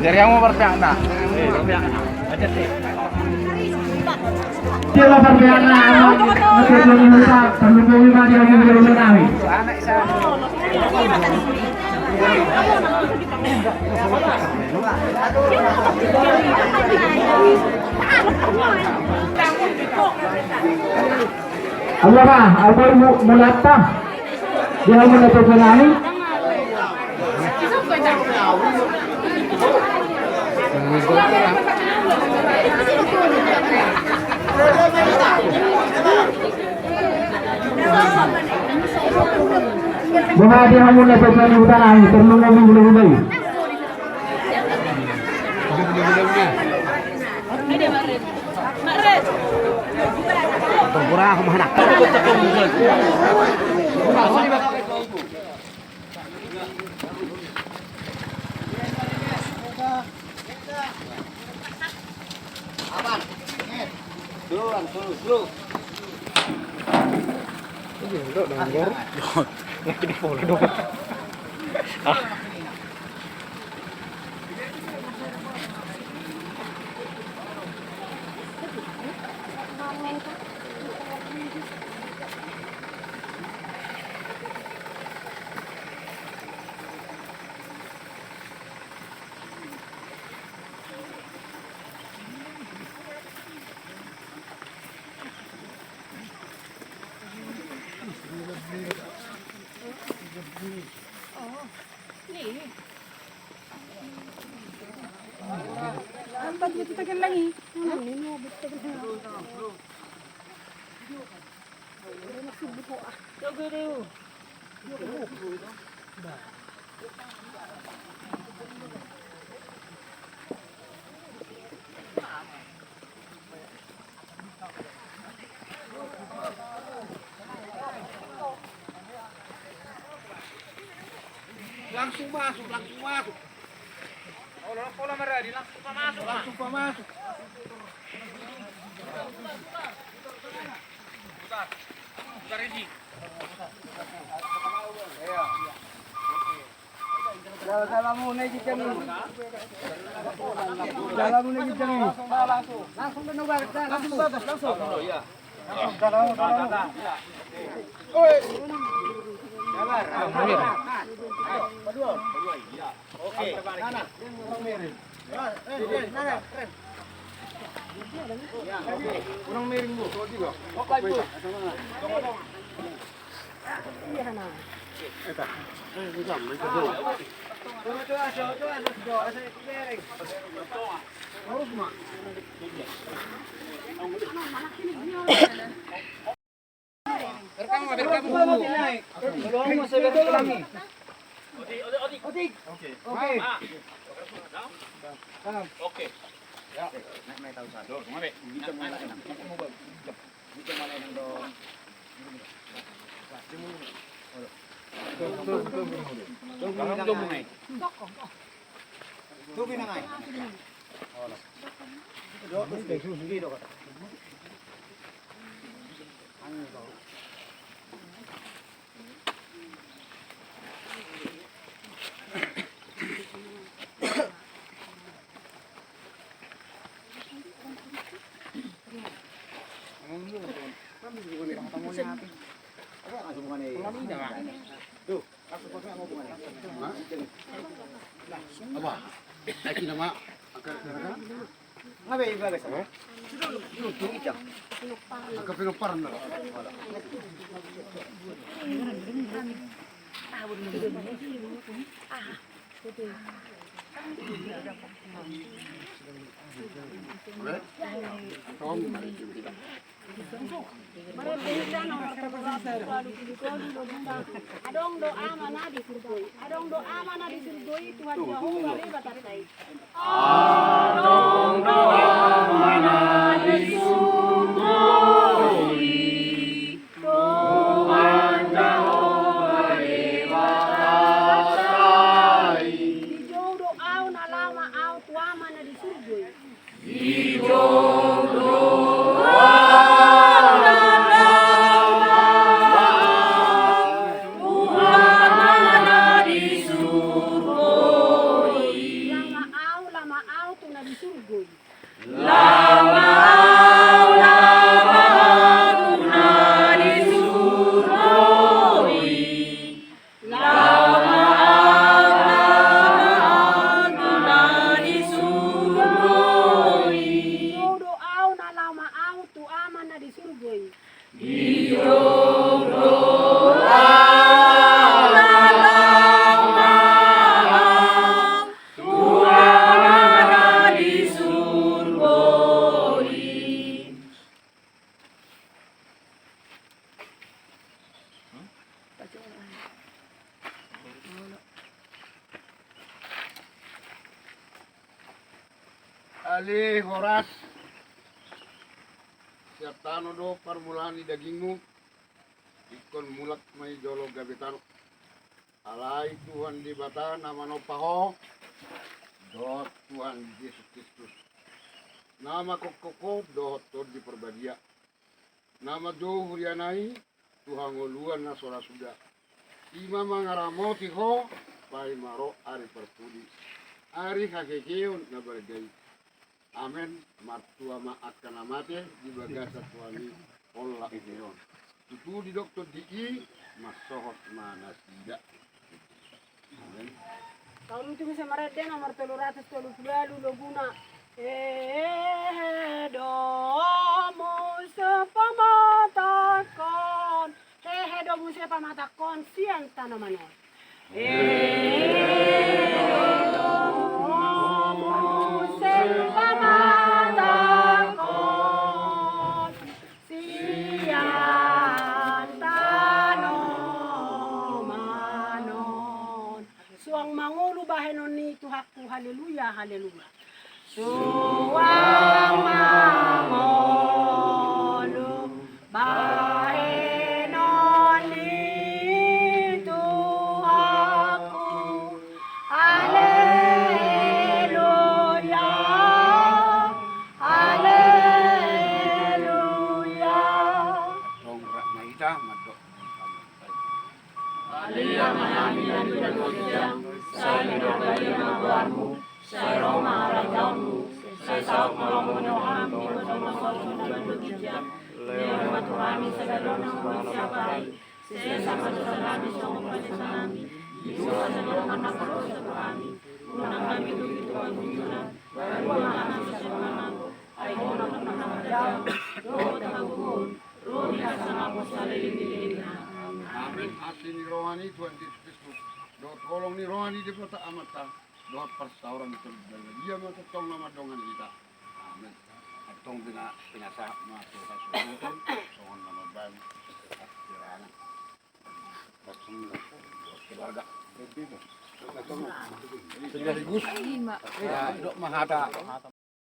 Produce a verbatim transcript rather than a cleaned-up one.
Jadi kamu berpihak, nak? Eh, berpihak, nak? Aja sih. Dia berpihak, nak? Oke, jadi lupa, perlu kami mati lagi, belum kami. Alah, bah, alah, bah, mu-, mulata. Dia mau dapat penani. Boha di hamu na pe panu tanai, ternunga minggu lagi. Kurang aku mana? Langsung masuk, langsung masuk. Oh, langsung masuk. Langsung masuk. Putar. Putar ini. Iya. Langsung, langsung. Langsung, langsung. Oi. Sabar. Ayo, paduan. Paduan, iya. Oke. Nana. Nana, keren. Ya, oke. Unang miring, Bu. Oke, Bu. Berkamu, berkamu. Oke. Oke. Oke. Ya. Naik, naik, tahu saya. Dor, kemana? Apa? Aiki nama. Ngabe ibagas? Angka pinomparan na. Adong do Ama na di surgo i. Adong do Ama na di surgo i, Tuhan Jahowa Debatanta i. Adong do Ama na di surgo i, Tuhan Jahowa Debatanta i. Dijou do au na lama au tu Ama na di surgo i. Dijou do au na lama au Ale horas, sian tano do parmulaan ni dagingmu, ingkon mulak ma i jolo gabe tano. Alai Tuhan Debata na manompa ho, dohot Tuhan Jesus Kristus, na mangkophop ho dohot Tondi Parbadia, na manjou huriana i tu hangoluan na so ra suda. I ma mangaramoti ho, paima ro ari parpudi, ari haheheon na balga i. Amen. Martua ma angka na mate di bagasan Tuhan i, holan i on. Tutu didok Tondi i, mansohot ma nasida. Amen. Tauluti muse marende nomor tolu ratus tolu pulu ualu, loguna. Hehe do muse pamatangkon, hehe do muse pamatangkon sian tanoman on. Hehe do muse pamatangkon sian tanoman on. Suang mangolu bahenon ni Tuhanku, haleluya, haleluya. Suang mangolu bahenon ni Tuhanku, haleluya, haleluya. Adong rap ma hita mandok. Ale Ama nami na di banua ginjang, sai pinarbadia ma goarmu, sai ro ma harajaonmu, sai saut ma lomo ni roham di banua ginjang. Lehon ma tu hami sadari on hangoluan siapari, sesa ma dosanami songon panesanami di dosa ni na manghadosa tu hami, unang hami togihon tu pangunjunan, palua ma hami sian na manggohi, ai Ho do na manjalo dohot hagogoon, ro di hasangapon saleleng ni lelengna. Amen. Asi ni roha ni Tuhan Jesus Kristus, dohot holong ni roha ni Debata Amanta, dohot parsaoran ni Tondi Parbadia ma tongtong na mandongani hita. Amen. Antong pina, pinasahat ma tu hasuhuton songon na mambaen. Keluarga. Sekaligus. Ya, dok ma hata.